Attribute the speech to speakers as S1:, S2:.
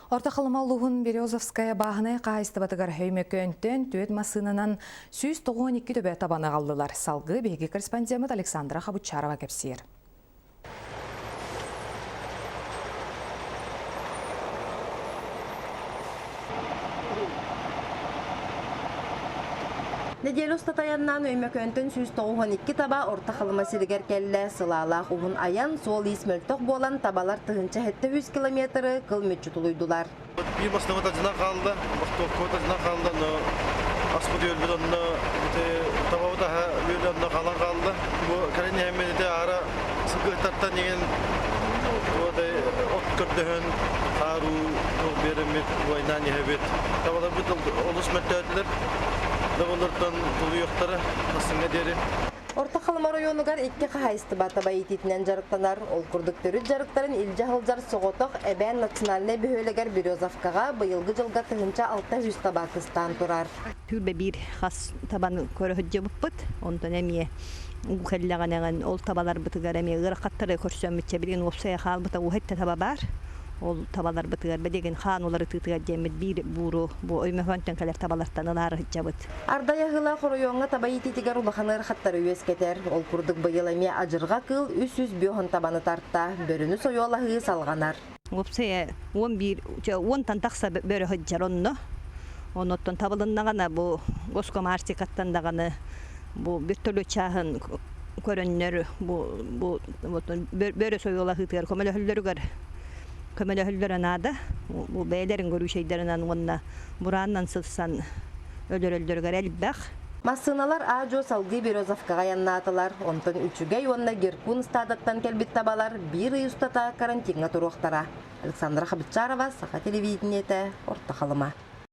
S1: Орто Халыма улууһун Березовская бааһынай хаһаайыстыбатыгар Өймөкөөнтөн түөрт массыынанан 192 төбө табаны аҕаллылар. Салгыы биһиги корреспондеммыт Александра Хабучарова кэпсиир.
S2: Нэдиэлэ устата айаннаан Өймөкөөнтөн 192 таба Орто Халыма сиригэр кэллэ. Сылаалаах уһун айан, суол-иис мөлтөх буолан, табалар 1700 километры кыл мүччү тулуйдулар.
S3: Биир бастамыт адьынан хаалла, бохтуоккабыт адьынан хаалла, но аспыт үөлбүт онно ити табабыт аһа үөлэ онно хаалан хаалла. Бу кэлин иһэммит ити аара сылгыһыттартан иҥин от көрдөһөн хааруу туох биэрэммит войнан иһэбит. Табаларбыт олус мөлтөөтүлэр. Доболортон тулуйуохтара хасыҥҥа диэри.
S2: Орто Халыма оройуонугар икки хаһаайыстыба таба иитиитинэн дьарыктанар. Ол курдук төрүт дьарыктарын илдьэ сылдьар соҕотох Эбээн национальнай бөһүөлэгэр Березовкаҕа быйылгы дьылга 1600 таба кыстаан турар.
S4: Түүрбэ биир хас табаны көрө сылдьыбыппыт. Онтон эмиэ уу кэллэҕинэ ол табаларбытыгар эмиэ ыарахаттары көрсөммүтчэ билигин уопсайа хаалбыта уһайта таба баар. Ол табаларбытыгар билигин хаан уларытыытыгар диэммит биир бууру бу Өймөкөөнтөн кэлэр табалартан ылаары сылдьабыт.
S2: Ардай аһыылаах оройуоҥҥа таба иитиитигэр улахан ыарахаттары үөскэтэр. Ол курдук быйыл эмиэ адьырҕа кыыл 305 табаны тарта, бөрөнү сойуолаһыы салҕанар.
S4: Уопсайа 11 уонтан тахса бөрө сылдьар онно. Онуттан табылыннаҕына бу Госкомарктикаттан даҕаны бу бүттөлү чааһын көрөннөр бу бу бөрө сойуолаһыытыгар көмөлөһөллөрүгэр көмөлөһөллөрө наада. Бу бэйэлэрин көрүүчэйдэринэн уонна бурааннан сылсан өлөрөллөрүгэр элбэх.
S2: Массыыналар аа-дьуо салгыы Березовкаҕа айаннаатылар. Онтон Үчүгэй уонна Геркун ыстаадаттан кэлбит табалар биир ый устата карантиҥҥа туруохтара. Александра Хабычарова, Саха телевидениетэ, Орто Халыма.